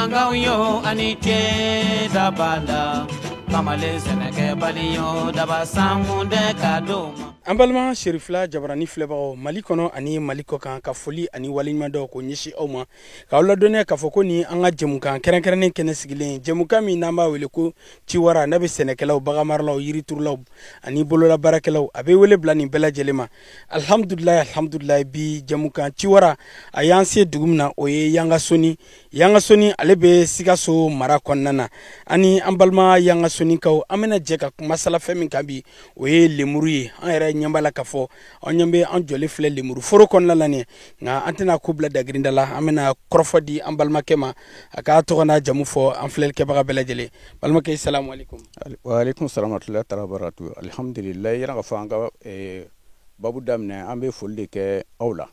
Yangaw yo ani ce daba la kamalen sɛnɛkɛbali yo daba sankun de ka don ma. An balima Serifila Jabarani filɛbagaw Mali kɔnɔ ani Mali kɔ kan, ka foli ani waleɲumandɔn ko ɲɛsin aw ma, k'aw ladɔnniya k'a fɔ ko ni an ka jɛmukan kɛrɛnkɛrɛnnen kɛnɛ sigilen, jɛmukan min n'an b'a wele ko Ciwara, n'a bɛ sɛnɛkɛlaw, baganmaralaw, yiriturulaw ani bololabaarakɛlaw, a bɛ wele bila nin bɛɛ lajɛlen ma. Alhamdulilayi, alhamdulilayi, bi jɛmukan Ciwara a y'an se dugu min na, o ye Yangasoni. Yangasoni, ale bɛ Sikaso mara kɔnɔna na. Ani an balima Yangasonikaw, an bɛna jɛ ka masala fɛn min kan bi, o ye lemuru ye. An yɛrɛ ɲɛ b'a la k'a fɔ an ɲɛ bɛ an jɔlen filɛ lemuru foro kɔnɔna la nin, nka an tɛna ko bila dagirinda la. An bɛna kɔrɔfɔ di an balimakɛ ma, a k'a tɔgɔ n'a jamu fɔ an filɛlikɛbaga bɛɛ lajɛlen. Balimakɛ, salamu aleykum. Wa aleykum salam wa rahmatullahi taala wa barakatuh. Alhamdulilayi, yɛrɛ ka fɔ an ka babu daminɛ, an bɛ foli de kɛ aw la,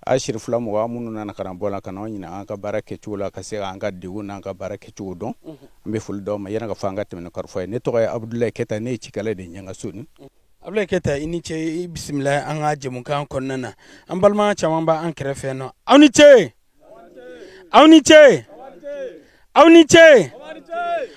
a Serifila mɔgɔ minnu nana ka na bɔ la ka na anw ɲininka an ka baara kɛcogo la, ka se k'an ka degun n'an ka baara kɛcogo dɔn. An bɛ foli d'aw ma. Yɛrɛ ka fɔ an ka tɛmɛ ni kɔrɔfɔ ye, ne tɔgɔ ye Abudulayi Keyita, ne ye cikɛla de ye Ɲangasoni. Abudulayi Keyita, i ni ce, i bisimila an ka jɛmukan kɔnɔna na. An balima caman b'an kɛrɛfɛ nɔ. Aw ni ce, aw ni ce, aw ni ce.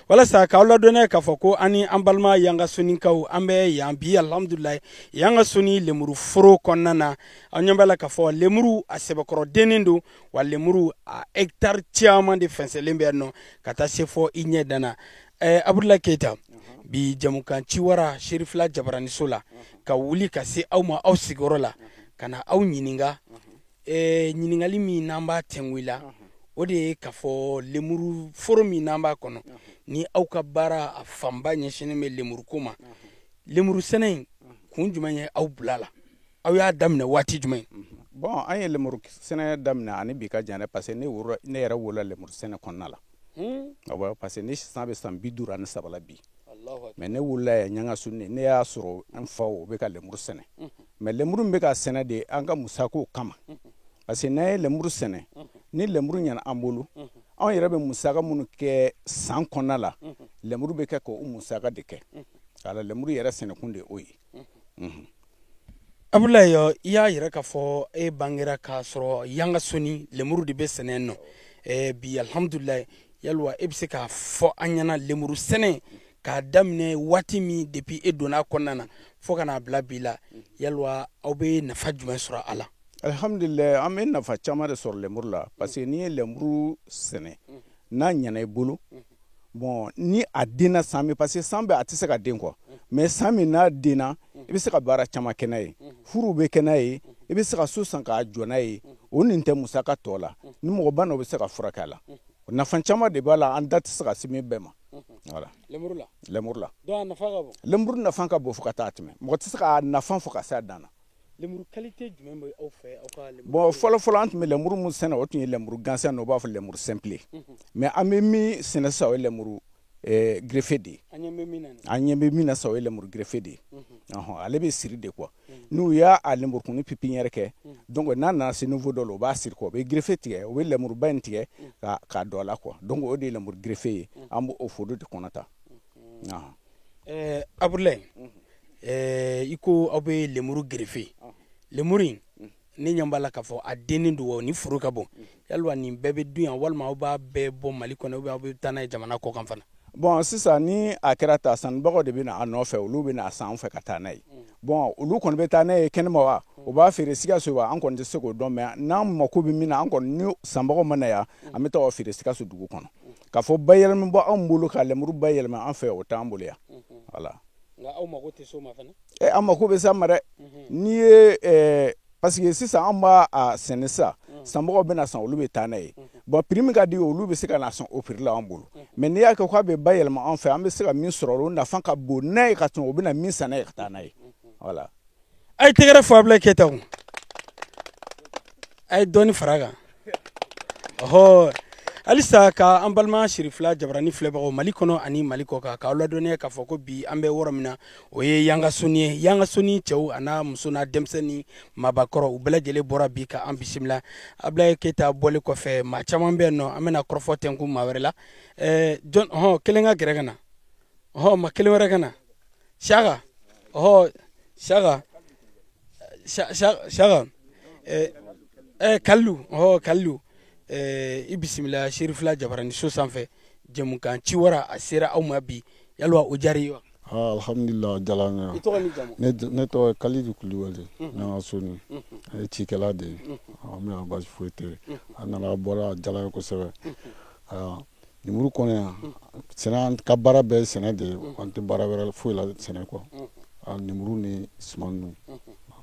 Walasa k'aw ladɔnniya k'a fɔ ko an ni an balima Yangasonikaw, an bɛ yan bi, alhamdulilayi, Yangasoni lemuru foro kɔnɔna na. Aw ɲɛ b'a la k'a fɔ lemuru a sɛbɛkɔrɔ dennen don wa, lemuru a hectare caman de fɛnsɛlen bɛ yan nɔ ka taa se fɔ i ɲɛ danna. Abudulayi Keyita, bi jɛmukan Ciwara Serifila Jabaraniso la, ka wuli ka se aw ma aw sigiyɔrɔ la, ka na aw ɲininka ɲininkali min n'an b'a tɛngu i la, o de ye k'a fɔ lemuru foro min n'an b'a kɔnɔ, ni aw ka baara a fanba ɲɛsinnen bɛ lemuruko ma, lemuru sɛnɛ in, kun jumɛn ye aw bila la? Aw y'a daminɛ waati jumɛn? Bon, an ye lemuru sɛnɛ daminɛ ani bi ka jan dɛ, parce que ne woro, ne yɛrɛ wolola lemuru sɛnɛ kɔnɔna la. Awɔ, parce que ne sisan bɛ san 53 la bi, mais ne wolola yan Ɲangasoni. Ne y'a sɔrɔ an faw bɛ ka lemuru sɛnɛ, mais lemuru min bɛ ka sɛnɛ de an ka musakaw kama, parce que n'an ye lemuru sɛnɛ, ni lemuru ɲɛna an bolo, anw yɛrɛ bɛ musaka minnu kɛ san kɔnɔna la, lemuru bɛ kɛ k'o musaka de kɛ. Ala lemuru yɛrɛ sɛnɛkun de o ye. Abudulayi, i y'a yɛrɛ k'a fɔ e bangera k'a sɔrɔ Yangasoni lemuru de bɛ sɛnɛ nɔ. Bi alhamdulilayi, yaliwa e bɛ se k'a fɔ an ɲɛna lemuru sɛnɛ k'a daminɛ waati min, depuis e donna a kɔnɔna na fo ka n'a bila bi la, yaliwa aw bɛ nafa jumɛn sɔrɔ a la? Alhamdulilayi, an bɛ nafa caman de sɔrɔ lemuru la, parce que n'i ye lemuru sɛnɛ, n'a ɲɛna i bolo, bon, ni a denna san min, parce que san bɛɛ a tɛ se ka den quoi, mais san min n'a denna, i bɛ se ka baara caman kɛ n'a ye. Furuw bɛ kɛ n'a ye, i bɛ se ka so san k'a jɔ n'a ye. O nin tɛ musaka tɔ la, ni mɔgɔ ba na, o bɛ se ka furakɛ a la. Nafa caman de b'a la, an da tɛ se ka se min bɛɛ ma. Voilà. Lemuru la. Lemuru la. Donc a nafa ka bon. Lemuru nafa ka bon fo ka taa tɛmɛ, mɔgɔ tɛ se k'a nafa fɔ ka se a dan na. Lemuru qualité jumɛn bɛ aw fɛ, aw ka lemuru? Bon, fɔlɔ fɔlɔ, an tun bɛ lemuru min sɛnɛ, o tun ye lemuru gansan, o b'a fɔ lemuru simple, mais an bɛ min sɛnɛ sisan, o ye lemuru greffé de ye. An ɲɛ bɛ min na nin. An ɲɛ bɛ min na sisan, o ye lemuru greffé de ye. Ɔhɔn, ale bɛ siri de quoi. N'u y'a a lemurukumuni pépinière kɛ, donc n'a nana se niveau dɔ la, u b'a siri quoi, u bɛ greffé tigɛ, u bɛ lemuruba in tigɛ ka don a la quoi. Donc o de ye lemuru greffé ye, an b'o foro de kɔnɔ tan. Abudulayi, i ko aw bɛ lemuru greffé. Lemuru in, ne ɲɛ b'a la k'a fɔ a dennen don wa, ni foro ka bon. Yaliwa nin bɛɛ bɛ dun yan, walima aw b'a bɛɛ bɔ Mali kɔnɔ, ou bien aw bɛ taa n'a ye jamana kɔ kan fana? Bon, sisan ni a kɛra ta, sannibagaw de bɛ na a nɔfɛ, olu bɛ na san fɛ ka taa n'a ye. Bon, olu kɔni bɛ taa n'a ye kɛnɛma wa, u b'a feere Sikaso wa, an kɔni tɛ se k'o dɔn, mais n'an mako bɛ min na, an kɔni, ni sanbagaw ma na yan, an bɛ taa o feere Sikaso dugu kɔnɔ. K'a fɔ bayɛlɛma bɔ anw bolo, ka lemuru bayɛlɛma an fɛ, o t'an bolo yan. Voilà. Nka aw mako tɛ s'o ma fana? Ɛ, an mako bɛ s'a ma dɛ. N'i ye parce que sisan an b'a a sɛnɛ sisan, sanbagaw bɛna san, olu bɛ taa n'a ye. Bon, prix min ka di, olu bɛ se ka na san o prix la an bolo, mais n'i y'a kɛ k'a bɛ bayɛlɛma an fɛ, an bɛ se ka min sɔrɔ, o nafa ka bon n'a ye ka tɛmɛ o bɛna min san n'a ye ka taa n'a ye. Voilà. A ye tɛgɛrɛ fɔ Abudulayi Keyita kun. A ye dɔɔni fara a kan. Ɔhɔ, halisa ka an balima Sirifila Jabarani filɛbagaw Mali kɔnɔ ani Mali kɔ kan, k'aw ladɔnniya k'a fɔ ko bi an bɛ yɔrɔ min na, o ye Yangasoni ye. Yangasoni cɛw a n'a muso n'a denmisɛnnin maabakɔrɔ, u bɛɛ lajɛlen bɔra bi ka an bisimila. Abudulayi Keyita bɔlen kɔfɛ, maa caman bɛ yen nɔ, an bɛna kɔrɔfɔ tɛnku maa wɛrɛ la. Jɔn? Ɔhɔn, kelen ka gɛrɛ ka na. Ɔhɔn, ma kelen wɛrɛ ka na. Siaka, ɔhɔ, Siaka, Siaka, Kalilu, ɔhɔ, Kalilu. I bisimila Serifila Jabarani so sanfɛ, jɛmukan Ciwara a sera aw ma bi. Yalwa o diyara i ye wa? Ah, alhamdulillah, diyara n ye. I tɔgɔ ni jamu? Ne tɔgɔ ye Kalidu Kulubali, Ɲangasoni. Ne ye cikɛla de ye. An bɛ yan, baasi foyi tɛ. A nana bɔra, a diyara n ye kosɛbɛ. Ayiwa, lemuru kɔni, sɛnɛ, an ka baara bɛɛ ye sɛnɛ de ye, an tɛ baara wɛrɛ foyi la sɛnɛ kɔ, lemuru ni suman ninnu,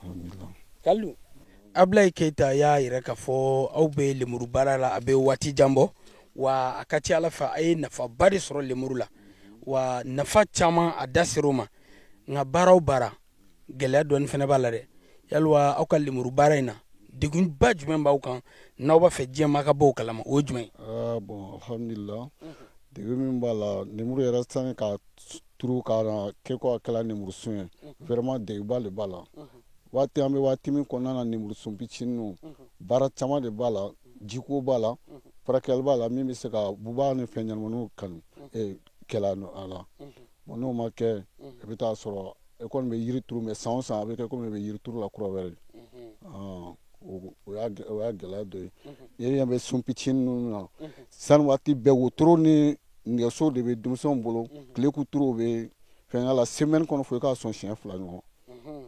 alhamdulillah. Kalidu, Abulayi Keyita y'a yira k'a fɔ aw bɛ lemuru baara la, a bɛ waati jan bɔ wa, a ka ca ala fɛ a ye nafaba de sɔrɔ lemuru la, wa nafa caman a da ser'o ma. Nka baara o baara, gɛlɛya dɔɔni fana b'a la dɛ. Yalwa aw ka lemuru baara in na, degunba jumɛn b'aw kan n'aw b'a fɛ diɲɛmaa ka bɔ o kalama, o ye jumɛn ye? Ah, bon, alhamdulillah, degun min b'a la, lemuru yɛrɛ sani ka turu ka na kɛ ko a kɛla lemurusun ye, vraiment degunba de b'a la. Waati an bɛ waati min kɔnɔna na, lemurusun fitinin ninnu, baara caman de b'a la. Jiko b'a la, furakɛli b'a la, min bɛ se ka buba ni fɛn ɲɛnamaninw kanu kɛlɛ a la. Bon, n'o ma kɛ, i bɛ taa sɔrɔ e kɔni bɛ yiri turu, mais san o san a bɛ kɛ komi i bɛ yiri turu la kura wɛrɛ. O y'a gɛlɛya dɔ ye. E ɲɛ bɛ sun fitinin ninnu na, sani waati bɛɛ wotoro ni nɛgɛso de bɛ denmisɛnw bolo, tile k'u turu, u bɛ fɛn la semaine kɔnɔ fo i k'a sɔn siɲɛ 2 ɲɔgɔn.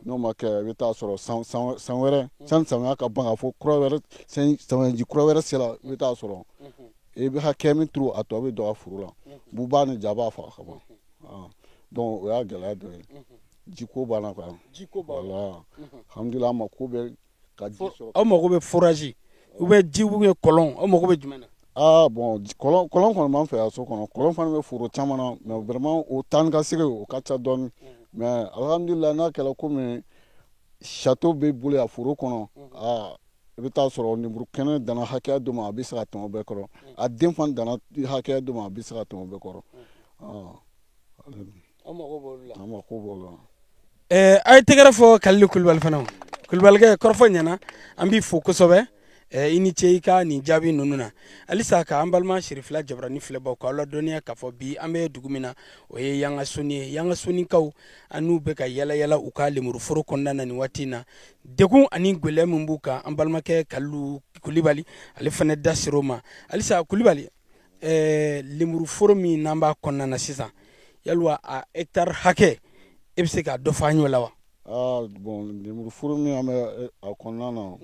N'o ma kɛ, i bɛ taa sɔrɔ san wɛrɛ sani samiya ka ban, k'a fɔ kura wɛrɛ, samiyaji kura wɛrɛ sera, i bɛ taa sɔrɔ i bɛ hakɛ min turu, a tɔ bɛ don a foro la, buba ni ja b'a faga ka ban. Donc o y'a gɛlɛya dɔ ye. Jiko b'an na quoi. Voilà, alhamdulilah, an mako bɛ ka ji sɔrɔ. Aw mago bɛ forage ou bien ji ou bien kɔlɔn, aw mago bɛ jumɛn na? Ah bon, kɔlɔn kɔni b'an fɛ yan so kɔnɔ, kɔlɔn fana bɛ foro caman na, mais vraiment o taa ni ka segin o ka ca dɔɔni. Mais alhamdulilah, n'a kɛra komi château bɛ bolo yan foro kɔnɔ, aa, i bɛ taa sɔrɔ lemuru kɛnɛ danna hakɛya dɔ ma, a bɛ se ka tɛmɛ o bɛɛ kɔrɔ. A den fana danna hakɛya dɔ ma, a bɛ se ka tɛmɛ o bɛɛ kɔrɔ. Aw mago b'olu la. An mako b'o la. A ye tɛgɛrɛ fɔ Kalilu Kulubali fana. Kulubalikɛ, kɔrɔfɔ ɲɛna, an b'i fo kosɛbɛ. I ni ce i ka nin jaabi ninnu na. Halisa ka an balima Serifila Jabarani filɛbaw k'aw ladɔnniya k'a fɔ bi an bɛ dugu min na, o ye Yangasoni ye. Yangasonikaw, an n'u bɛ ka yala yala u ka lemuruforo kɔnɔna na nin waati in na. Degun ani gɛlɛya min b'u kan, an balimakɛ Kalilu Kulubali, ale fana da ser'o ma. Halisa Kulubali, lemuruforo min n'an b'a kɔnɔna na sisan, yalwa a hectare hakɛ, e bɛ se k'a dɔ fɔ an y'o la wa? Ah bon, lemuruforo min an bɛ a kɔnɔna na,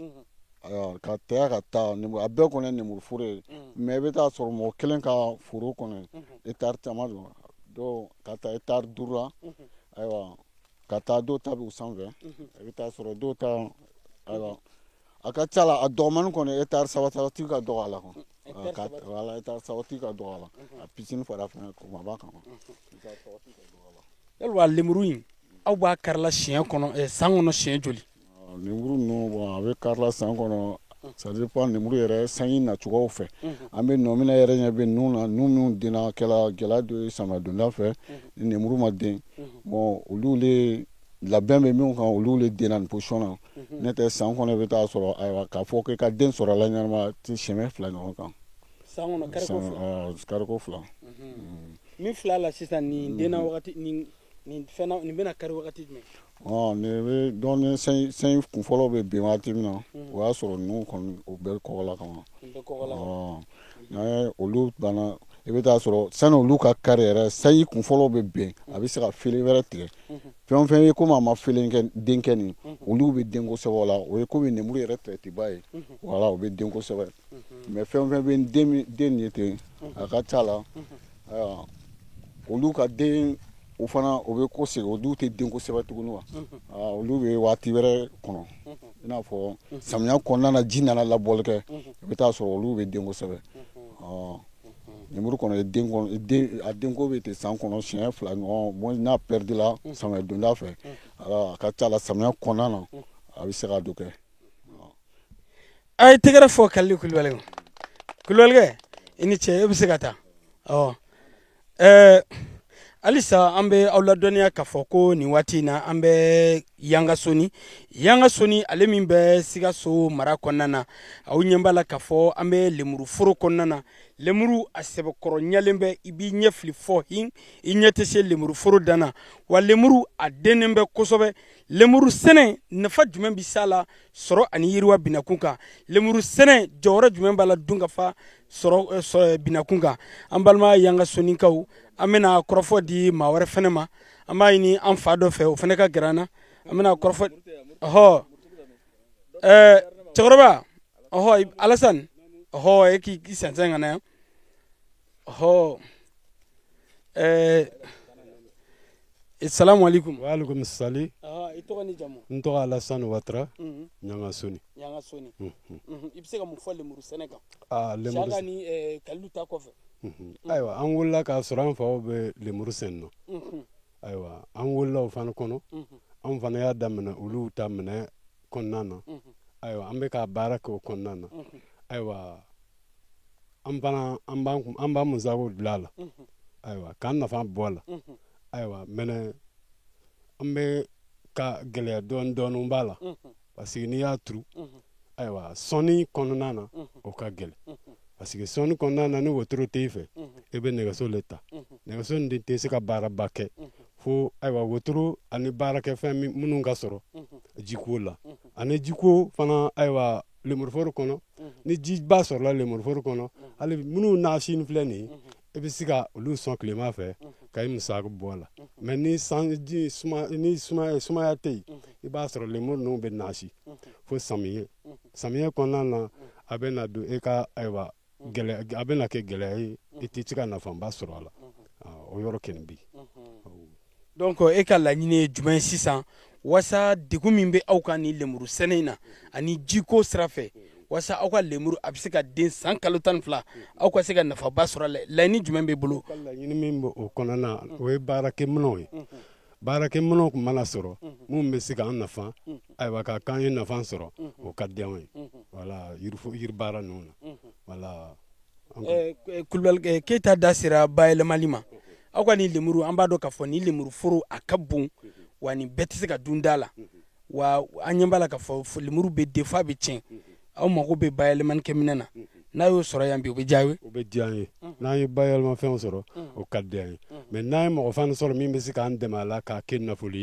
ayiwa, ka tɛgɛ ka taa a bɛɛ kɔni ye lemuruforo ye, mais i bɛ taa sɔrɔ mɔgɔ kelen ka foro kɔnɔ, hectare caman don, dɔw ka taa hectare 5 la, ayiwa, ka taa dɔw ta bɛ u sanfɛ, i bɛ taa sɔrɔ dɔw ta, ayiwa, a ka ca la, a dɔgɔmani kɔni hectare 3 tigi ka dɔgɔ a la kɔni. Voilà, hectare 3 tigi ka dɔgɔ a la, a piscine fara fɛnɛ kumaba kan. Yalwa lemuru in, aw b'a karila siɲɛ kɔnɔ, san kɔnɔ siɲɛ joli? Lemuru ninnu, bon, a bɛ karila san kɔnɔ, ça dépend lemuru yɛrɛ sanji nacogow fɛ. An bɛ nɔ min yɛrɛ ɲɛ bɛ ninnu na, ninnu minnu denna, kɛla gɛlɛya dɔ ye samiya donda fɛ, ni lemuru ma den. Bon, olu le labɛn bɛ min kan, olu le denna nin position na. Ne tɛ san kɔnɔ, i bɛ taa sɔrɔ, ayiwa, k'a fɔ k'i ka den sɔrɔ a la ɲɛnama tɛ siɲɛ 2 ɲɔgɔn kan. San kɔnɔ kariko 2? Kariko 2. Min fila la sisan, nin denna wagati, nin fɛn nin bɛna kari wagati jumɛn? Nin bɛ dɔɔnin, sanji kunfɔlɔ bɛ bin waati min na, o y'a sɔrɔ ninnu kɔni o bɛɛ kɔgɔla ka ban. Nin bɛɛ kɔgɔla. N'a olu banna, i bɛ taa sɔrɔ sani olu ka kari yɛrɛ, sanji kunfɔlɔ bɛ bin, a bɛ se ka fili wɛrɛ tigɛ. Fɛn o fɛn ye komi a ma fili kɛ, den kɛ nin, olu bɛ den kosɛbɛ o la. O ye komi lemuru yɛrɛ tɛrɛtiba ye, voilà, o bɛ den kosɛbɛ. Mais fɛn o fɛn bɛ den ye ten, a ka ca la, ayiwa, olu ka den o fana o bɛ ko segin, olu tɛ den kosɛbɛ tuguni wa. Olu bɛ waati wɛrɛ kɔnɔ, i n'a fɔ samiya kɔnɔna na, ji nana labɔli kɛ, i bɛ taa sɔrɔ olu bɛ den kosɛbɛ. Lemuru kɔnɔ, den kɔnɔ, a denko bɛ ten san kɔnɔ siɲɛ 2 ɲɔgɔn. Bon, n'a pɛridila samiya donda fɛ, a ka ca la samiya kɔnɔna na, a bɛ se ka dɔ kɛ. A ye tɛgɛrɛ fɔ Kalilu Kulubali. Kulubalikɛ, i ni ce, e bɛ se ka taa. Halisa an bɛ aw ladɔnniya k'a fɔ ko nin waati in na, an bɛ Yangasoni. Yangasoni ale min bɛ Sikaso mara kɔnɔna na, aw ɲɛ b'a la k'a fɔ an bɛ lemuru foro kɔnɔna na. Lemuru a sɛbɛkɔrɔ ɲɛlen bɛ, i b'i ɲɛ fili fɔ hin, i ɲɛ tɛ se lemuru foro dan na. Wa lemuru a dennen bɛ kosɛbɛ. Lemuru sɛnɛ nafa jumɛn bɛ s'a la sɔrɔ ani yiriwa binakun kan? Lemuru sɛnɛ jɔyɔrɔ jumɛn b'a la dunkafa sɔrɔ binakun kan? An balima Yangasonikaw, an bɛna kɔrɔfɔ di maa wɛrɛ fɛnɛ ma. An b'a ɲini an fa dɔ fɛ, o fɛnɛ ka gɛrɛ an na. An bɛna kɔrɔfɔ ɔhɔ cɛkɔrɔba ɔhɔ Alasani ɔhɔ e k'i sɛnsɛn ka na yan ɔhɔ salamu alaikum. Wa alaikum sali. I tɔgɔ ni jamu? N tɔgɔ Alasani Watara, Ɲangasoni. Ɲangasoni. I bɛ se ka mun fɔ lemuru sɛnɛ kan? Lemuru Saka ni Kalilu ta kɔfɛ. Ayiwa, an wolola k'a sɔrɔ an faw bɛ lemuru sɛnɛ na. Ayiwa, an wolola o fana kɔnɔ. An fana y'a daminɛ olu ta minɛ kɔnɔna na. Ayiwa, an bɛ ka baara kɛ o kɔnɔna na. Ayiwa, an fana an b'an musakaw bila a la. Ayiwa, k'an nafa bɔ a la. Ayiwa, mɛnɛ an bɛ ka gɛlɛya dɔɔni dɔɔni b'a la. Parce que n'i y'a turu, ayiwa, sɔnni kɔnɔna na, o ka gɛlɛn. Parce que sɔnni kɔnɔna na, ni wotoro t'e fɛ, e bɛ nɛgɛso le ta. Nɛgɛso nin tɛ se ka baaraba kɛ. Fo ayiwa wotoro ani baarakɛfɛn minnu ka sɔrɔ jiko la. Ani jiko fana, ayiwa, lemuruforo kɔnɔ, ni jiba sɔrɔla lemuruforo kɔnɔ, hali minnu naasini filɛ nin ye, i bɛ se ka olu sɔn tilema fɛ ka i musaka bɔ a la. Mɛ ni sanji suma, ni sumaya tɛ yen, i b'a sɔrɔ lemuru ninnu bɛ naasi fo samiyɛ. Samiyɛ kɔnɔna na, a bɛ na don e ka ayiwa gɛlɛya, a bɛ na kɛ gɛlɛya ye, i tɛ se ka nafaba sɔrɔ a la. O yɔrɔ kɛni bi. Donc e ka laɲini ye jumɛn sisan walasa degun min bɛ aw kan ni lemuru sɛnɛ in na ani jiko sira fɛ, walasa aw ka lemuru a bɛ se ka den san kalo 12, aw ka se ka nafaba sɔrɔ a la, laɲini jumɛn b'e bolo? Laɲini min bɛ o kɔnɔna na, o ye baarakɛminɛnw ye. Baarakɛminɛnw tun mana sɔrɔ minnu bɛ se k'an nafa, ayiwa, ka k'an ye nafa sɔrɔ, o ka di anw ye. Wala yiri baara ninnu na. Wala. Kulubali Keyita da sera bayɛlɛmali ma. Aw ka nin lemuru, an b'a dɔn k'a fɔ nin lemuru foro a ka bon, wa nin bɛɛ tɛ se ka dun da la. Wa an ɲɛ b'a la k'a fɔ lemuru bɛ den f'a bɛ tiɲɛ. Aw mago bɛ bayɛlɛmanikɛminɛn na, n'a y'o sɔrɔ yan bi, o bɛ diya ye. O bɛ diya an ye. N'an ye bayɛlɛmafɛnw sɔrɔ, o ka di an ye. Mɛ n'an ye mɔgɔ fana sɔrɔ min bɛ se k'an dɛmɛ a la k'a kɛ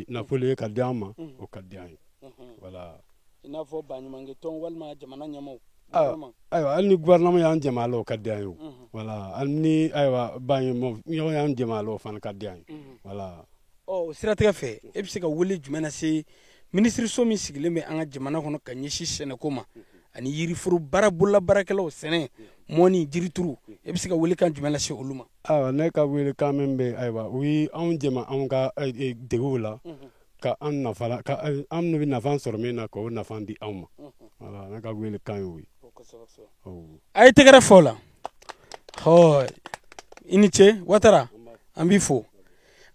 nafolo ye ka di an ma, o ka di an ye. Wala. I n'a fɔ baɲumankɛ tɔn walima jamana ɲɛmaaw. Ayiwa, hali ni gouvernement y'an dɛmɛ a la, o ka di an ye o. Wala, hali ni ayiwa baɲumankɛ y'an dɛmɛ a la, o fana ka di an ye. Wala. Ɔ, o siratigɛ fɛ, e bɛ se ka wele jumɛn lase minisiriso min sigilen bɛ an ka jamana kɔnɔ ka ɲɛsin sɛnɛko ma ani yiriforo baara bololabaarakɛlaw, sɛnɛ, mɔni, jirituru, e bɛ se ka welekan jumɛn lase olu ma? Ayiwa, ne ka welekan min bɛ, ayiwa, u ye anw dɛmɛ anw ka deguw la, ka an nafa, ka an bɛ nafa sɔrɔ min na, k'o nafa di anw ma. Wala, ne ka welekan y'o ye. A ye tɛgɛrɛ fɔ o la. Hɔ, i ni ce Watara, an b'i fo.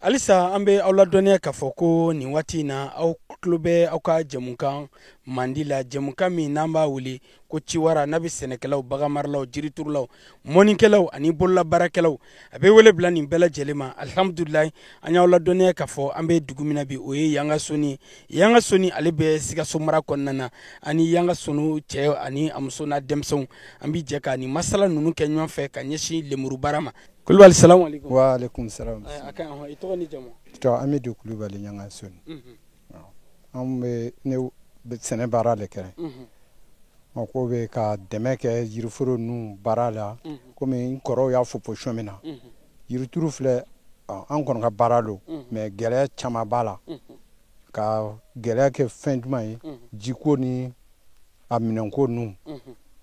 Halisa an bɛ aw ladɔnniya k'a fɔ ko nin waati in na, aw tulo bɛ aw ka jɛmukan mandi la, jɛmukan min n'an b'a wele ko Ciwara, n'a bɛ sɛnɛkɛlaw, baganmaralaw, jiriturulaw, mɔnikɛlaw ani bololabaarakɛlaw, a bɛ wele bila nin bɛɛ lajɛlen ma. Alihamudulilayi, an y'aw ladɔnniya k'a fɔ an bɛ dugu min na bi, o ye Yangasoni. Yangasoni ale bɛ Sikaso mara kɔnɔna na. Ani Yangasoni cɛ ani a muso n'a denmisɛnw, an bɛ jɛ ka nin masala ninnu kɛ ɲɔgɔn fɛ ka ɲɛsin lemuru baara ma. Kulubali, salamu alaikum. Wa alaikum salam. A ka ɲi, i tɔgɔ ni jamu? Tɔ Amidu Kulubali, Ɲangasoni. Anw bɛ ne bɛ sɛnɛ baara de kɛ. Mako bɛ ka dɛmɛ kɛ yiriforo ninnu baara la, komi n kɔrɔw y'a fɔ position min na. Yirituru filɛ, an kɔni ka baara don, mais gɛlɛya caman b'a la. Ka gɛlɛya kɛ fɛn jumɛn ye? Jiko ni a minɛnko ninnu.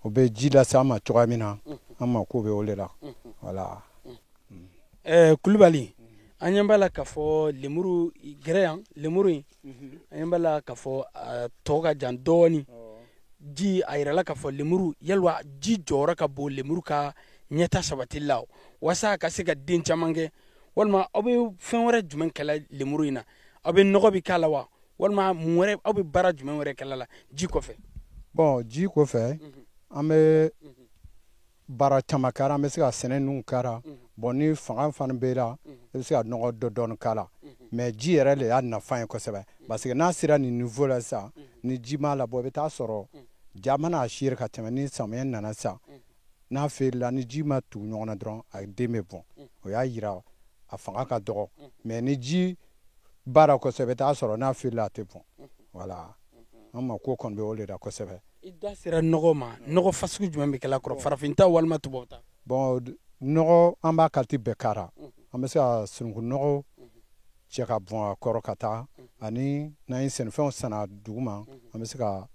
O bɛ ji lase an ma cogoya min na, an mako bɛ o de la. Wala. Kulubali, an ɲɛ b'a la k'a fɔ lemuru gɛrɛ yan, lemuru in, an ɲɛ b'a la k'a fɔ a tɔ ka jan dɔɔni. Ji, a yirala k'a fɔ lemuru, yalima ji jɔyɔrɔ ka bon lemuru ka ɲɛta sabatili la walasa a ka se ka den caman kɛ, walima aw bɛ fɛn wɛrɛ jumɛn kɛla lemuru in na? Aw bɛ nɔgɔ bɛ k'a la wa, walima mun wɛrɛ, aw bɛ baara jumɛn wɛrɛ kɛla la ji kɔfɛ? Bon, ji kɔfɛ, an bɛ baara caman kɛra, an bɛ se ka sɛnɛ ninnu kɛra. Bon, ni fanga fana b'e la, i bɛ se ka nɔgɔ dɔ dɔɔni k'a la, mais ji yɛrɛ de y'a nafa ye kosɛbɛ, parce que n'a sera nin niveau la sisan, ni ji m'a labɔ, i bɛ taa sɔrɔ ja mana a seri ka tɛmɛ. Ni samiyɛ nana sisan, n'a feerela, ni ji ma tugu ɲɔgɔn na dɔrɔn, a den bɛ bɔn. O y'a yira a fanga ka dɔgɔ. Mais ni ji baara kosɛbɛ, i bɛ taa sɔrɔ n'a feerela, a tɛ bɔn. Voilà, an ma ko kɔni bɛ o de la kosɛbɛ. I da sera nɔgɔ ma. Nɔgɔ fasugu jumɛn bɛ kɛla kɔrɔ, farafin ta walima tubabu ta? Bon, nɔgɔ, an b'a qualité bɛɛ k'a. An bɛ se ka sununkun nɔgɔ cɛ ka bɔn a kɔrɔ ka taa, ani n'an ye sɛnɛfɛnw sanna duguma, an bɛ se ka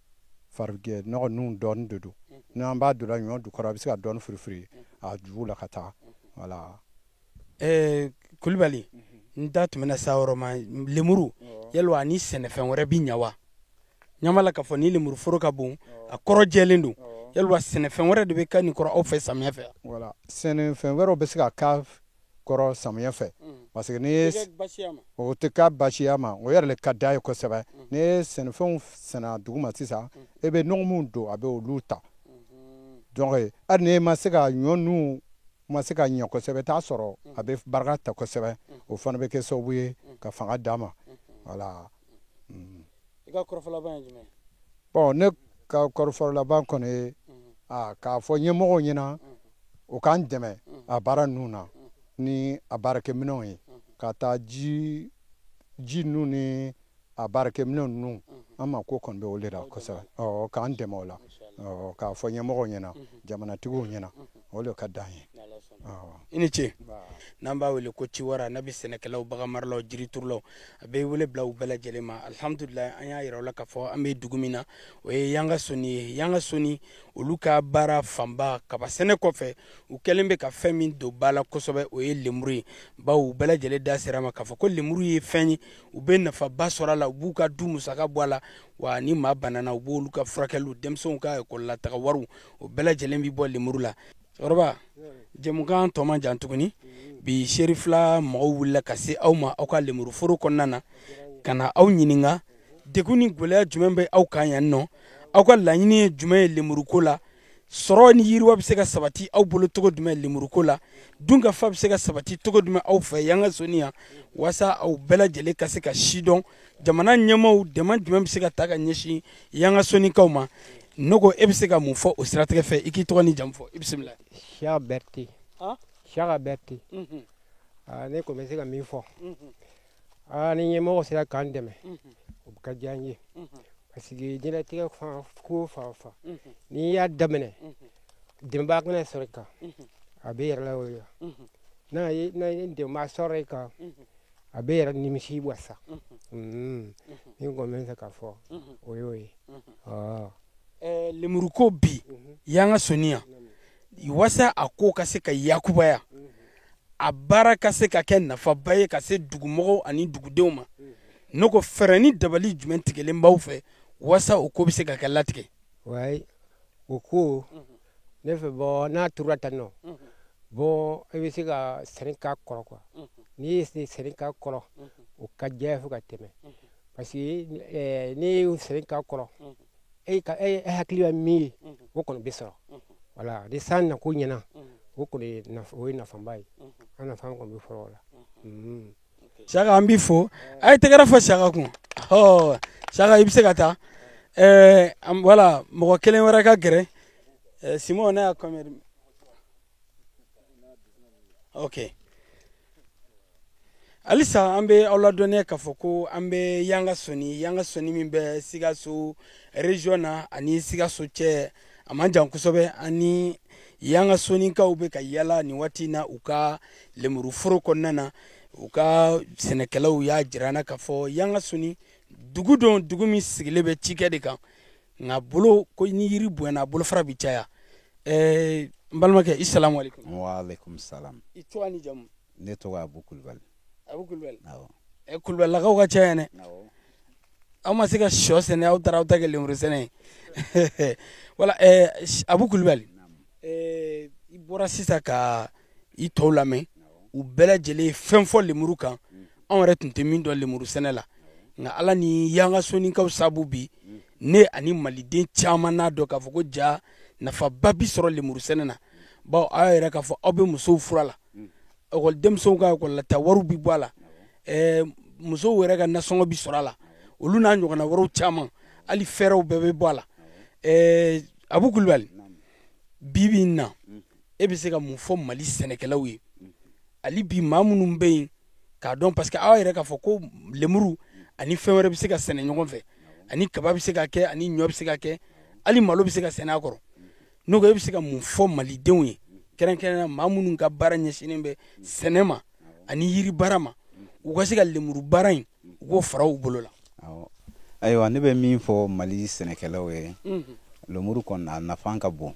farikɛ nɔgɔ ninnu dɔɔni de don. N'an b'a donna ɲɔ jukɔrɔ, a bɛ se ka dɔɔni firifiri a ju la ka taa. Voilà. Kulibali, n da tun bɛna sa yɔrɔ ma. Lemuru, yalima ani sɛnɛfɛn wɛrɛ bi ɲa wa? Ɲa la k'a fɔ ni lemuru foro ka bon, a kɔrɔ jɛlen don. Yalima sɛnɛfɛn wɛrɛ de bɛ kɛ nin kɔrɔ aw fɛ samiyɛ fɛ? Voilà, sɛnɛfɛn wɛrɛw bɛ se ka k'a kɔrɔ samiyɛ fɛ, parce que n'i ye, o tɛ k'a baasiya ma, o yɛrɛ de ka d'a ye kosɛbɛ. N'i ye sɛnɛfɛnw sɛnɛ duguma sisan, e bɛ nɔgɔ min don, a bɛ olu ta. Donc hali n'i ma se ka ɲɔ ninnu ma se ka ɲɛ kosɛbɛ, t'a sɔrɔ a bɛ barika ta kosɛbɛ. O fana bɛ kɛ sababu ye ka fanga d'a ma. Voilà. I ka kɔrɔfɔ laban ye jumɛn? Bon, ne ka kɔrɔfɔ laban kɔni ye k'a fɔ ɲɛmɔgɔw ɲɛna, u k'an dɛmɛ a baara ninnu na ni a baarakɛminɛnw ye, ka taa ji ji ninnu ni a baarakɛminɛn ninnu. An ma ko kɔni bɛ o de la kosɛbɛ, ɔ k'an dɛmɛ o la, ɔ k'a fɔ ɲɛmɔgɔw ɲɛna, jamanatigiw ɲɛna, o de ka d'an ye. I ni ce. N'an b'a wele ko Ciwara, n'a bɛ sɛnɛkɛlaw, baganmaralaw, jiriturulaw, a bɛ wele bila u bɛɛ lajɛlen ma. Alihamudulilayi, an y'a yira u la k'a fɔ an bɛ dugu min na, o ye Yanga Soni ye. Yanga Soni, olu ka baara fanba, kaba sɛnɛ kɔfɛ, u kɛlen bɛ ka fɛn min don ba la kosɛbɛ, o ye lemuru ye. Bawo u bɛɛ lajɛlen da sera ma k'a fɔ ko lemuru ye fɛn ye, u bɛ nafaba sɔrɔ a la, u b'u ka du musaka bɔ a la, wa ni maa banana, u b'olu ka furakɛliw, denmisɛnw ka ekɔli la taga wariw, o bɛɛ lajɛlen bɛ bɔ lemuru la. Cɛkɔrɔba, jɛmukan tɔ man jan tuguni. Bi, Seri fila mɔgɔw wulila ka se aw ma aw ka lemuruforo kɔnɔna na, ka na aw ɲininka degun ni gɛlɛya jumɛn bɛ aw kan yan nɔ, aw ka laɲini ye jumɛn ye lemuruko la, sɔrɔ ni yiriwa bɛ se ka sabati aw bolo cogo jumɛn lemuruko la, dunkafa bɛ se ka sabati cogo jumɛn aw fɛ Yanga Soni yan, walasa aw bɛɛ lajɛlen ka se ka sidɔn jamana ɲɛmaaw dɛmɛ jumɛn bɛ se ka ta ka ɲɛsin Yanga Sonikaw ma. Ne ko, e bɛ se ka mun fɔ o siratigɛ fɛ? I k'i tɔgɔ ni jamu fɔ, i bisimila. Siaka Berete. Siaka Berete. Ne kɔni bɛ se ka min fɔ, ni ɲɛmɔgɔ sera k'an dɛmɛ, o ka diya n ye, parce que diɲɛlatigɛ fan ko fan o fan, n'i y'a daminɛ, dɛmɛbaga kana sɔrɔ i kan, a bɛ yɛrɛ la o la. N'a ye dɛmɛbaga sɔrɔ i kan, a bɛ yɛrɛ nimisi wasa. Ni kɔni bɛ se k'a fɔ, o y'o ye. Lemuruko bi Yanga Soni yan, walasa a ko ka se ka yakubaya, a baara ka se ka kɛ nafaba ye ka se dugumɔgɔw ani dugudenw ma, ne ko fɛɛrɛ ni dabali jumɛn tigɛlen b'aw fɛ walasa o ko bɛ se ka kɛ latigɛ? Wayi, o ko ne fɛ, bɔn, n'a turula tan nɔ, bɔn, i bɛ se ka sɛnɛ k'a kɔrɔ quoi. N'i ye sɛnɛ k'a kɔrɔ, o ka diya fo ka tɛmɛ, parce que n'i ye sɛnɛ k'a kɔrɔ, e ka e hakili bɛ min ye, o kɔni bɛ sɔrɔ. Wala ni san nako ɲɛna, o kɔni o ye nafaba ye. An nafa kɔni bɛ fɔlɔ o la. Saka, an b'i fo. A ye tɛgɛrɛ fɔ Saka kun. Ɔ Saka, i bɛ se ka taa. Wala mɔgɔ kelen wɛrɛ ka gɛrɛ. Simon, ne y'a combien? Ok, halisa an bɛ aw ladɔnniya k'a fɔ ko an bɛ Yanga Soni. Yanga Soni min bɛ Sikaso région na ani Sikaso cɛ, a man jan kosɛbɛ. Ani Yanga Sonikaw bɛ ka yala nin waati in na u ka lemuruforo kɔnɔna na. U ka sɛnɛkɛlaw y'a jira an na k'a fɔ Yanga Soni dugu don, dugu min sigilen bɛ cikɛ de kan, nka bolo ko ni yiri bonyana, a bolofara bɛ caya. N balimakɛ, i salamu aleykum. Wa aleykum salam. I tɔgɔ ni jamu? Ne tɔgɔ Abu Kulubali. Abu Kulubali. Awɔ. Kulubalilakaw ka ca yan dɛ. Awɔ. Aw ma se ka sɔ sɛnɛ, aw taara aw ta kɛ lemuru sɛnɛ ye. Wala Abu Kulubali, i bɔra sisan ka i tɔw lamɛn, u bɛɛ lajɛlen ye fɛn fɔ lemuru kan, anw yɛrɛ tun tɛ min dɔn lemuru sɛnɛ la, nka Ala ni Yanga Sonikaw sabu bi, ne ani maliden caman n'a dɔn k'a fɔ ko ja nafaba bi sɔrɔ lemuru sɛnɛ na, bawo aw yɛrɛ k'a fɔ aw bɛ musow fura la. Ekɔli denmisɛnw ka ekɔlilata wariw bɛ bɔ a la, musow yɛrɛ ka nasɔngɔ bɛ sɔrɔ a la, olu n'a ɲɔgɔnna wɛrɛw caman, hali fɛɛrɛw bɛɛ bɛ bɔ a la. Abu Kulubali, bi bi in na, e bɛ se ka mun fɔ Mali sɛnɛkɛlaw ye hali bi, maa minnu bɛ yen k'a dɔn, parce que aw yɛrɛ k'a fɔ ko lemuru ani fɛn wɛrɛ bɛ se ka sɛnɛ ɲɔgɔn fɛ, ani kaba bɛ se ka kɛ, ani ɲɔ bɛ se ka kɛ, hali malo bɛ se ka sɛnɛ a kɔrɔ? N'o ko, e bɛ se ka mun fɔ malidenw ye, kɛrɛnkɛrɛnnenya maa minnu ka baara ɲɛsinnen bɛ sɛnɛ ma ani yiri baara ma, u ka se ka lemuru baara in, u k'o fara u bolo la? Ayiwa, ne bɛ min fɔ Mali sɛnɛkɛlaw ye, lemuru kɔni, a nafa ka bon.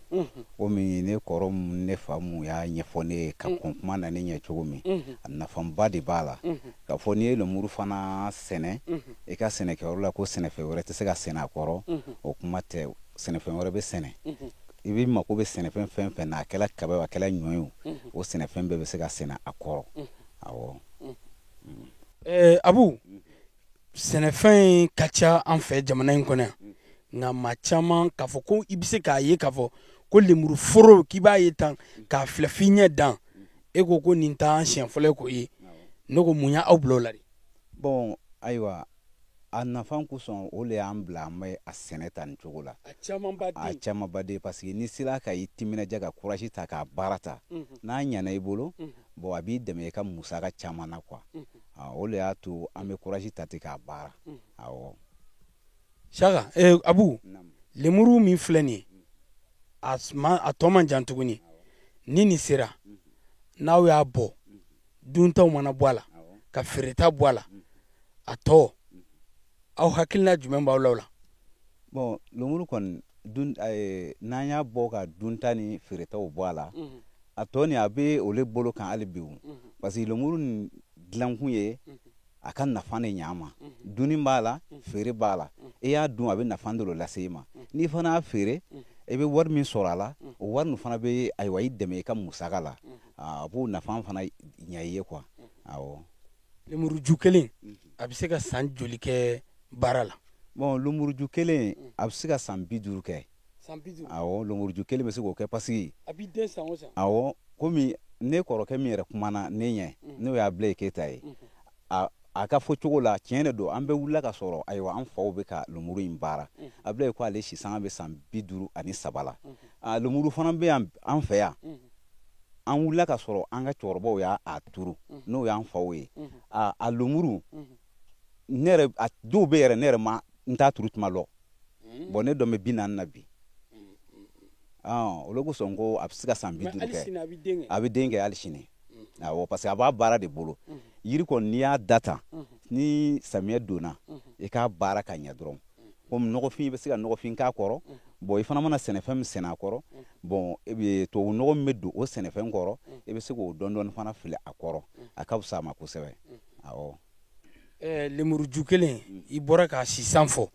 Komi ne kɔrɔ, ne fa mun y'a ɲɛfɔ ne ye ka kɔn kuma na ne ɲɛ cogo min, a nafaba de b'a la. K'a fɔ n'i ye lemuru fana sɛnɛ i ka sɛnɛkɛyɔrɔ la, ko sɛnɛfɛn wɛrɛ tɛ se ka sɛnɛ a kɔrɔ, o kuma tɛ. Sɛnɛfɛn wɛrɛ bɛ sɛnɛ. I bɛ mako bɛ sɛnɛfɛn fɛn fɛn na, a kɛla kaba, a kɛla ɲɔ ye, o sɛnɛfɛn bɛɛ bɛ se ka sɛnɛ a kɔrɔ, awɔ. Abu, sɛnɛfɛn ka ca an fɛ jamana in kɔnɔ yan, nka maa caman k'a fɔ ko i bɛ se k'a ye k'a fɔ ko lemuru foro, k'i b'a ye tan k'a filɛ f'i ɲɛ dan, e ko ko nin t'an siɲɛ fɔlɔ ye k'o ye. Ne ko, mun y'aw bila o la de? Bon, ayiwa, a nafa kosɔn, o de y'an bila an bɛ a sɛnɛ ta nin cogo la. A camanba den. A camanba den, parce que n'i sera ka i timinadiya ka courage ta k'a baara ta, n'a ɲɛna i bolo, bon, a b'i dɛmɛ i ka musaka caman na quoi. O de y'a to an bɛ courage ta ten k'a baara, awɔ. Saka, Abu, lemuru min filɛ nin ye, a tɔ man jan tuguni. Ni nin sera, n'aw y'a bɔ, duntaw mana bɔ a la, ka feereta bɔ a la, a tɔ, aw hakilina jumɛn b'aw la o la? Bon, lemuru kɔni dun, n'an y'a bɔ ka dunta ni feeretaw bɔ a la, a tɔ nin, a bɛ olu bolo kan hali bi o, parce que lemuru nin dilankun ye a ka nafa de ɲa ma. Dunni b'a la, feere b'a la. I y'a dun, a bɛ nafa dɔ lase i ma. N'i fana y'a feere, i bɛ wari min sɔrɔ a la, o wari nin fana bɛ, ayiwa, i dɛmɛ i ka musaka la. A b'o nafa fana ɲa i ye quoi, awɔ. Lemuruju kelen, a bɛ se ka san joli kɛ baara la? Bon, lemuruju kelen, a bɛ se ka san 50 kɛ. San 50? Awɔ, lemuruju kelen bɛ se k'o kɛ, parce que A b'i den san o san? Awɔ, komi ne kɔrɔkɛ min yɛrɛ kumana ne ɲɛ, n'o y'a bila Keyita ye, a ka fɔ cogo la, tiɲɛ de don. An bɛ wulila ka sɔrɔ, ayiwa, an faw bɛ ka lemuru in baara. A bila ko ale si sanga bɛ san 53 la. A lemuru fana bɛ yan an fɛ yan. An wulila ka sɔrɔ an ka cɛkɔrɔbaw y'a turu, n'o y'an faw ye. A lemuru, ne yɛrɛ, a dɔw bɛ yɛrɛ, ne yɛrɛ ma n t'a turu tuma lɔ. Bon, ne dɔn bɛ 40 na bi. Olu kosɔn ko a bɛ se ka san 50 kɛ. A bɛ den kɛ hali sini, awɔ, parce que a b'a baara de bolo. Yiri kɔni, n'i y'a da tan, ni samiyɛ donna, i k'a baara ka ɲɛ dɔrɔn, komi nɔgɔfin, i bɛ se ka nɔgɔfin k'a kɔrɔ. Bon, i fana mana sɛnɛfɛn min sɛnɛ a kɔrɔ, bon, e bɛ tubabu nɔgɔ min bɛ don o sɛnɛfɛn kɔrɔ, i bɛ se k'o dɔɔni dɔɔni fana fili a kɔrɔ. A ka fisa a ma kosɛbɛ, awɔ. Lemuruju kelen, i bɔra k'a sisan fɔ,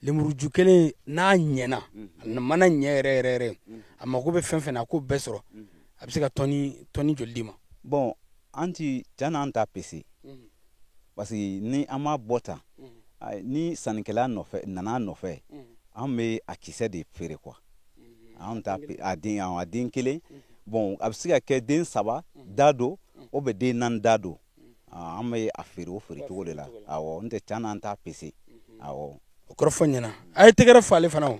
lemuruju kelen n'a ɲɛna, a mana ɲɛ yɛrɛ yɛrɛ yɛrɛ, a mako bɛ fɛn fɛn na, a k'o bɛɛ sɔrɔ, a bɛ se ka tɔni joli d'i ma? Bon, an ti tiɲɛ na, an t'a pese, parce que ni an m'a bɔ tan, ni sannikɛla nɔfɛ nana nɔfɛ, an bɛ a kisɛ de feere quoi. An t'a a den, a den kelen, bon, a bɛ se ka kɛ den saba da don, o bɛ den naani da don. An bɛ a feere o feere cogo de la, awɔ. N tɛ tiɲɛ na, an t'a pese, awɔ. O kɔrɔfɔ ɲɛna, a ye tɛgɛrɛ fɔ ale fana. O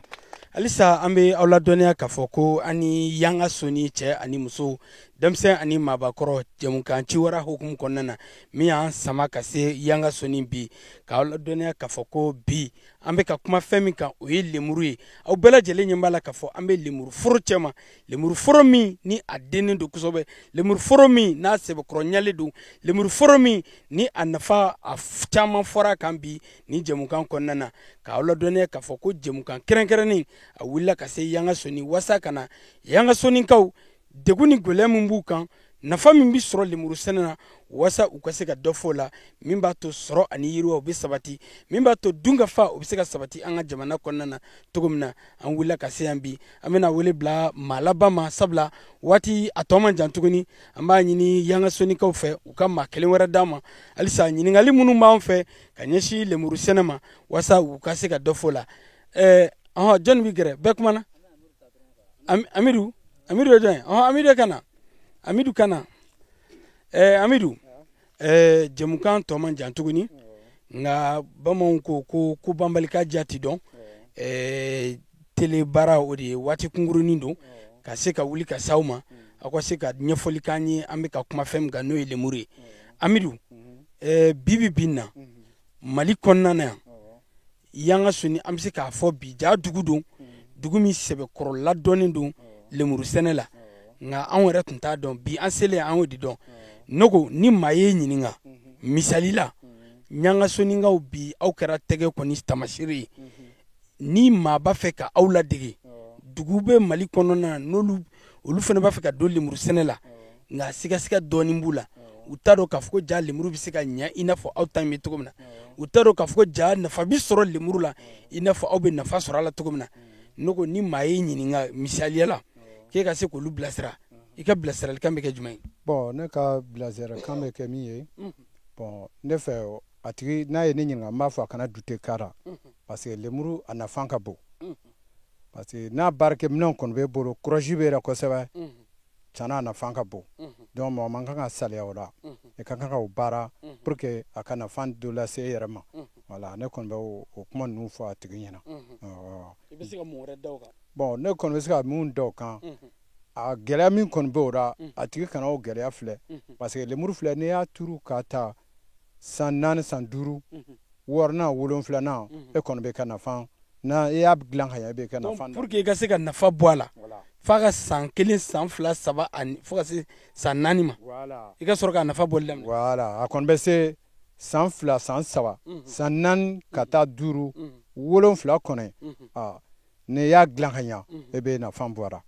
halisa, an bɛ aw ladɔnniya k'a fɔ ko an ni Yanga Soni, cɛ ani muso, denmisɛn ani maabakɔrɔ, jɛmukan ciwara hukumu kɔnɔna na, min y'an sama ka se Yanga Soni bi, k'aw ladɔnniya k'a fɔ ko bi an bɛ ka kuma fɛn min kan, o ye lemuru ye. Aw bɛɛ lajɛlen ɲɛ b'a la k'a fɔ an bɛ lemuru foro cɛma, lemuru foro min ni a dennen don kosɛbɛ, lemuru foro min n'a sɛbɛkɔrɔ ɲalen don, lemuru foro min ni a nafa a caman fɔra a kan bi ni jɛmukan kɔnɔna na. K'aw ladɔnniya k'a fɔ ko jɛmukan kɛrɛnkɛrɛnnen, a wulila ka se Yanga Soni wasa ka na Yanga Sonikaw degun ni gɛlɛya min b'u kan, nafa min bɛ sɔrɔ lemuru sɛnɛ na, wasa u ka se ka dɔ fɔ o la, min b'a to sɔrɔ ani yiriwa o bɛ sabati, min b'a to dunkafa o bɛ se ka sabati an ka jamana kɔnɔna na cogo min na. An wulila ka se yan bi, an bɛna wele bila maa laban ma, sabula waati a tɔ man jan tuguni. An b'a ɲini Yanga Sonikaw fɛ, u ka maa kelen wɛrɛ d'an ma halisa, ɲininkali minnu b'an fɛ ka ɲɛsin lemuru sɛnɛ ma, wasa u ka se ka dɔ fɔ o la. Ɔhɔn, jɔnni bɛ gɛrɛ? Bɛɛ kumana. Amidu, Amidu ye jɔn ye? Ɔhɔn, Amidu ka na, Amidu ka na. Amidu, jɛmukan tɔ man jan tuguni, nka bamananw ko ko banbali ka ja ti dɔn. Tele baara o de ye waati kunkurunin don ka se ka wuli ka s'aw ma, aw ka se ka ɲɛfɔli k'an ye an bɛ ka kuma fɛn min kan, n'o ye lemuru ye. Amidu, bi bi in na Mali kɔnɔna na yan, Yangasoni, an bɛ se k'a fɔ bi ja dugu don, dugu min sɛbɛkɔrɔ ladɔnnen don lemuru sɛnɛ la, nka anw yɛrɛ tun t'a dɔn. Bi an selen, an y'o de dɔn. Ne ko ni maa ye ɲininka, misali la, Ɲangasonikaw, bi aw kɛra tɛgɛ kɔni tamasire ye, ni maa b'a fɛ ka aw ladege, dugu bɛ Mali kɔnɔna na n'olu olu fana b'a fɛ ka don lemuru sɛnɛ la, nka sigasiga dɔɔnin b'u la, u t'a dɔn k'a fɔ ko ja lemuru bɛ se ka ɲɛ i n'a fɔ aw ta in bɛ cogo min na, u t'a dɔn k'a fɔ ko ja nafa bɛ sɔrɔ lemuru la i n'a fɔ aw bɛ nafa sɔrɔ a la cogo min na. Ne ko ni maa ye ɲininka, misaliya la, k'e ka se k'olu bilasira, i ka bilasiralikan bɛ kɛ jumɛn ye? Bon, ne ka bilasiralikan bɛ kɛ min ye, bon, ne fɛ, a tigi n'a ye ne ɲininka, n b'a fɔ a kana douter k'a la, parce que lemuru a nafa ka bon, parce que n'a baarakɛminɛnw kɔni b'e bolo, courage b'e la kosɛbɛ, tiɲɛna a nafa ka bon. Donc mɔgɔ man kan ka saliya o la, i ka kan ka o baara pour que a ka nafa dɔ lase e yɛrɛ ma. Voilà, ne kɔni bɛ o kuma ninnu fɔ a tigi ɲɛna. I bɛ se ka mun wɛrɛ da o kan? Bon, ne kɔni bɛ se ka mun da o kan, a gɛlɛya min kɔni bɛ o la, a tigi kana o gɛlɛya filɛ, parce que lemuru filɛ, n'i y'a turu k'a ta san 4, san 5, 6nan, 7nan, e kɔni bɛ ka nafa, n'a i y'a dilan ka ɲɛ, i bɛ ka nafa. Pour que i ka se ka nafa bɔ a la, f'a ka san 1, san 2, 3, ani fo ka se san 4 ma, i ka sɔrɔ ka nafa bɔli daminɛ. Voilà, a kɔni bɛ se san 2, san 3, san 4 ka taa 5, 7 kɔni, n'i y'a dilan ka ɲɛ, e bɛ nafa bɔ a la.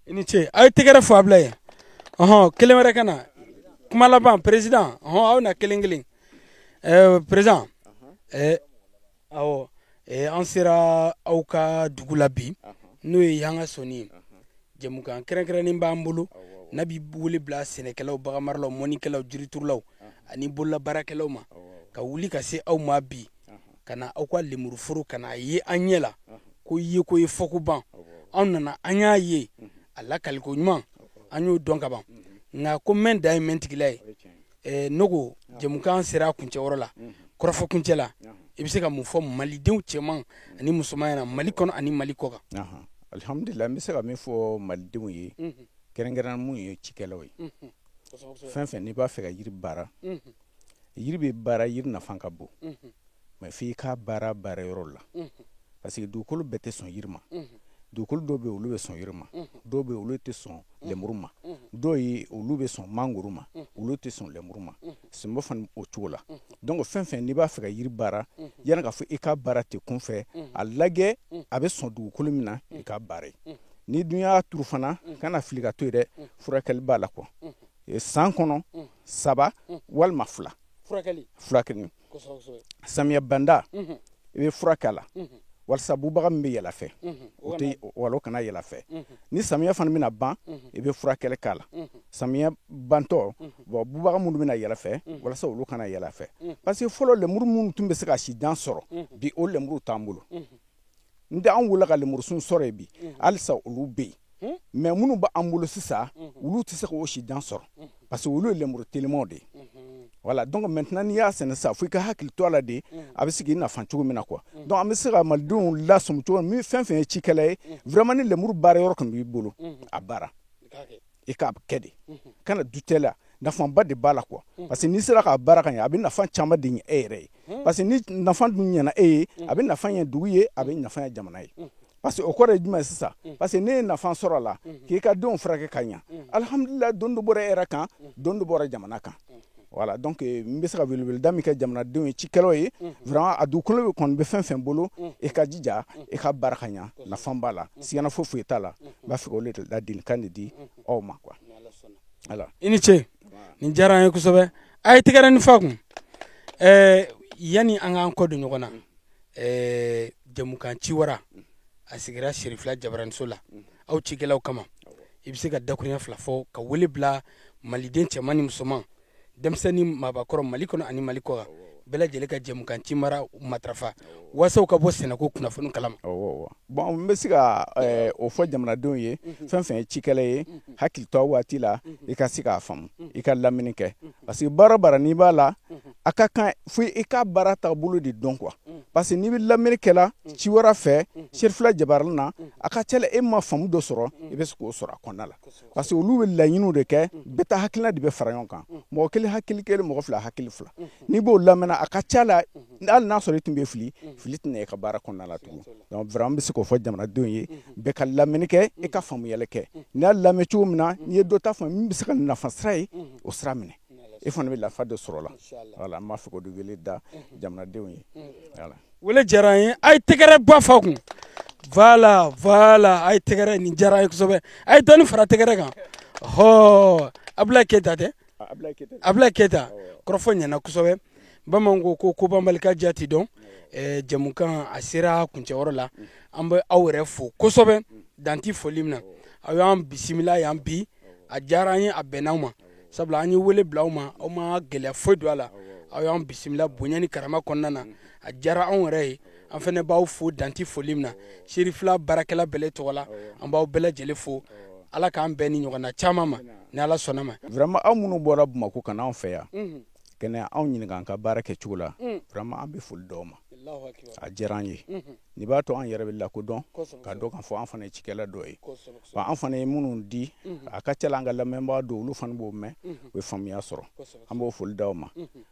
I ni ce, aw ye tɛgɛrɛ fɔ a bila yen. Ɔhɔn, kelen wɛrɛ ka na kuma laban, président. Ɔhɔn, aw na kelen kelen. Président, awɔ, an sera aw ka dugu la bi, n'o ye Yangasoni ye. Jɛmukan kɛrɛnkɛrɛnnen b'an bolo n'a bi wele bila sɛnɛkɛlaw, baganmaralaw, mɔnikɛlaw, jiriturulaw ani bololabaarakɛlaw ma, ka wuli ka se aw ma bi, ka na aw ka lemuruforo ka na ye an ɲɛ la ko ye ko ye fɔko ban. Anw nana, an y'a ye a lakaliko ɲuman, an y'o dɔn ka ban, nka ko mɛn dan ye mɛn tigila ye. Ne ko jɛmukan sera a kuncɛyɔrɔ la, kɔrɔfɔ kuncɛ la, i bɛ se ka mun fɔ malidenw cɛman ani musoman ɲɛna, Mali kɔnɔ ani Mali kɔ kan? Alihamudulila, n bɛ se ka min fɔ malidenw ye, kɛrɛnkɛrɛnnenya mun ye cikɛlaw ye, fɛn fɛn n'i b'a fɛ ka yiri baara, yiri bɛ baara, yiri nafa ka bon, mais f'i ka baara baara yɔrɔ la, parce que dugukolo bɛɛ tɛ sɔn yiri ma. Dugukolo dɔw bɛ yen, olu bɛ sɔn yiri ma, dɔw bɛ yen, olu tɛ sɔn lemuru ma, dɔw ye olu bɛ sɔn mangoro ma, olu tɛ sɔn lemuru ma. Sɛnbɔ fana o cogo la. Donc fɛn fɛn n'i b'a fɛ ka yiri baara, yanni k'a fɔ i ka baara tɛ kunfɛ, a lajɛ a bɛ sɔn dugukolo min na, i ka baara ye. Ni dun y'a turu fana, kana fili ka to yen dɛ, furakɛli b'a la quoi. San kɔnɔ 3 walima 2 furakɛli. Samiya banda, i bɛ fura k'a la walasa bubaga min bɛ yɛlɛ fɛ, o tɛ wala o kana yɛlɛ fɛ. Ni samiya fana bɛna ban, i bɛ furakɛli k'a la. Samiya bantɔ, bon, bubaga minnu bɛna yɛlɛ fɛ, walasa olu kana yɛlɛ fɛ, parce que fɔlɔ lemuru minnu tun bɛ se ka sidan sɔrɔ, bi o lemuru t'an bolo. N tɛ an wolola ka lemurusun sɔrɔ yen bi, halisa olu bɛ yen, mais minnu b'an bolo sisan, olu tɛ se k'o sidan sɔrɔ, parce que olu ye lemuru telimanw de ye. Voilà, donc maintenant n'i y'a sɛnɛ sisan, fo i ka hakili to a la de, a bɛ se k'i nafa cogo min na quoi. Donc an bɛ se ka malidenw lasɔmi cogo min, fɛn fɛn ye cikɛla ye, vraiment ni lemuru baara yɔrɔ kɔni b'i bolo, a baara i k'a kɛ de, kana douter la, nafaba de b'a la quoi. Parce que n'i sera k'a baara ka ɲɛ, a bɛ nafa caman de ɲɛ e yɛrɛ ye, parce que ni nafa dun ɲɛna e ye, a bɛ nafa ɲɛ dugu ye, a bɛ nafa ɲɛ jamana ye. Parce que o kɔrɔ ye jumɛn ye sisan? Parce que ne ye nafa sɔrɔ a la k'i ka denw furakɛ ka ɲɛ, alihamudulila, don dɔ bɔra e yɛrɛ kan, don dɔ bɔra jamana kan. Voilà, donc n bɛ se ka weleweleda min kɛ jamanadenw ye, cikɛlaw ye, vraiment a dugukolo kɔni bɛ fɛn fɛn bolo, i ka jija i ka baara ka ɲɛ, nafa b'a la, sigana foyi foyi t'a la. N b'a fɛ k'o de ladilikan de di aw ma quoi. Voilà. I ni ce, nin diyara an ye kosɛbɛ. A ye tɛgɛrɛ ni fa kun. Yanni an k'an kɔ don ɲɔgɔn na, jɛmukan ciwara a sigira Serifila Jabaraniso la aw cikɛlaw kama, i bɛ se ka dakurunya 2 fɔ ka wele bila maliden cɛman ni musoman, denmisɛnnin, maabakɔrɔ, Mali kɔnɔ ani Mali kɔ kan, Bɛɛ lajɛlen ka jɛmukan Cimara matarafa walasa u ka bɔ sɛnɛko kunnafoni kalama. Bon, n bɛ se ka o fɔ jamanadenw ye, fɛn fɛn ye cikɛla ye, hakili to waati la, i ka se k'a faamu, i ka lamɛnni kɛ, parce que baara baara n'i b'a la, a ka kan fo i ka baara taabolo de dɔn quoi. Parce que n'i bɛ lamɛnni kɛla ci wɛrɛ fɛ, Serifila jabarani na, a ka ca la e ma faamu dɔ sɔrɔ, i bɛ se k'o sɔrɔ a kɔnɔna la, parce que olu bɛ laɲiniw de kɛ, bɛɛ ta hakilina de bɛ fara ɲɔgɔn kan, mɔgɔ kelen hakili kelen, mɔgɔ fila hakili fila. N'i b'o lamɛnna, a ka ca la, hali n'a sɔrɔ i tun bɛ fili, fili tɛna i ka baara kɔnɔna la tugun. Donc vraiment, n bɛ se k'o fɔ jamanadenw ye, bɛɛ ka lamɛnni kɛ, i ka faamuyali kɛ. N'i y'a lamɛn cogo min na, n'i ye dɔ ta faamu min bɛ se ka nafa sira ye, o sira minɛ, e fana bɛ lafa dɔ sɔrɔ la. Voilà, n b'a fɛ k'o de wele da jamanadenw ye. Voilà, wele diyara an ye. A ye tɛgɛrɛ ba fa kun. Voilà, voilà, a ye tɛgɛrɛ nin diyara an ye kosɛbɛ. A ye dɔɔni fara tɛgɛrɛ kan. Ɔhɔ, Abulayi Keyita tɛ? Abulayi Keyita, kɔrɔfɔ ɲɛna kosɛbɛ. Bamananw ko ko banbali ka diya ti dɔn. Jɛmukan a sera kuncɛyɔrɔ la. An bɛ aw yɛrɛ fo kosɛbɛ, dan tɛ foli min na. Aw y'an bisimila yan bi, a diyara an ye, a bɛnna ma, sabula an ye wele bila aw ma, aw ma gɛlɛya foyi don a la. Aw y'an bisimila bonya ni karama kɔnɔna na, a diyara anw yɛrɛ ye. An fana b'aw fo danti foli min na. Serifila baarakɛla bɛɛ tɔgɔ la, an b'aw bɛɛ lajɛlen fo. Ala k'an bɛn ni ɲɔgɔnna caman ma, ni Ala sɔnna ma. Vraiment, aw minnu bɔra Bamakɔ ka n'anw fɛ yan kɛnɛ, anw ɲininka an ka baara kɛcogo la, vraiment an bɛ foli d'aw ma, a diyara an ye. Nin b'a to an yɛrɛ bɛ lakodɔn, ka dɔn k'a fɔ an fana ye cikɛla dɔ ye. Wa an fana ye minnu di, a ka ca la an ka lamɛnbaa dɔw, olu fana b'o mɛn, u bɛ faamuya sɔrɔ. An b'o foli d'aw ma,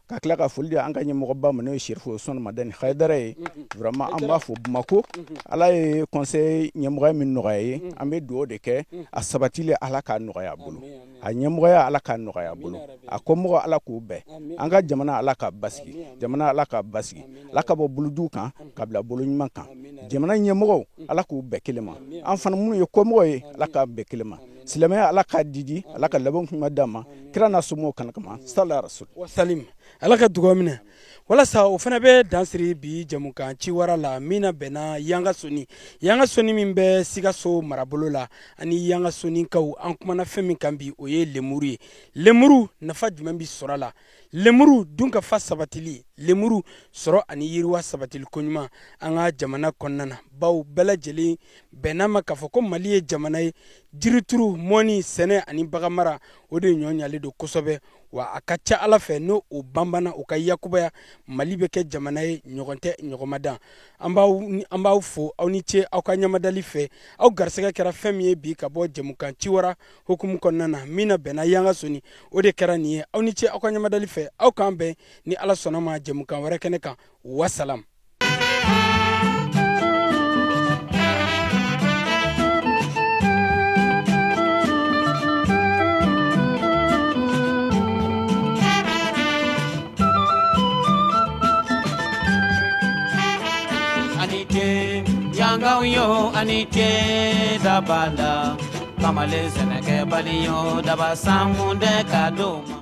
ka tila ka foli di an ka ɲɛmɔgɔba ma, n'o ye Serifu Usumani Madani Hayidara ye. Vraiment, an b'a fo Bamakɔ. Ala ye conseil ɲɛmɔgɔya min nɔgɔya ye, an bɛ dugawu de kɛ a sabatili, Ala k'a nɔgɔya a bolo, a ɲɛmɔgɔya, Ala k'a nɔgɔya a bolo, a kɔmɔgɔ, Ala k'u bɛn. An ka jamana, Ala k'a basigi, jamana, Ala k'a basigi, Ala ka bɔ bolojugu kan ka bila bolo ɲuman kan. Jamana ɲɛmɔgɔw, Ala k'u bɛn kelen ma. An fana minnu ye kɔmɔgɔw ye, Ala k'a bɛn kelen ma. Silamɛya, Ala k'a didi, Ala ka laban kuma d'an ma, kira n'a somɔgɔw kan kama, sala rasul wasalim. Ala ka dugawu minɛ. Walasa o fana bɛ dansiri bi jɛmukan Ciwara la, min na bɛnna Yanga Soni, Yanga Soni min bɛ Sikaso marabolo la, ani Yanga Sonikaw. An kumana fɛn min kan bi, o ye lemuru ye. Lemuru nafa jumɛn bi sɔrɔ a la? Lemuru dun ka fa sabatili, lemuru sɔrɔ ani yiriwa sabatili koɲuman an ka jamana kɔnɔna na, bawo bɛɛ lajɛlen bɛnna ma k'a fɔ ko Mali ye jamana ye jirituru, mɔni, sɛnɛ ani baganmara, o de ɲɔ ɲalen don kosɛbɛ. Wa a ka ca Ala fɛ, n'o o banbanna, o ka yakubaya, Mali bɛ kɛ jamana ye ɲɔgɔn tɛ ɲɔgɔn ma dan. An b'aw fo, aw ni ce aw ka ɲamadali fɛ. Aw garisɛgɛ kɛra fɛn min ye bi ka bɔ jɛmukan Ciwara hukumu kɔnɔna na, min na bɛnna Yanga Soni, o de kɛra nin ye. Aw ni ce aw ka ɲamadali fɛ. Aw k'an bɛn ni Ala sɔnna ma jɛmukan wɛrɛ kɛnɛ kan. Wasalam. Yangaw yo ani ce dabala, kamalen sɛnɛkɛbali yo daba sankunde ka d'o ma.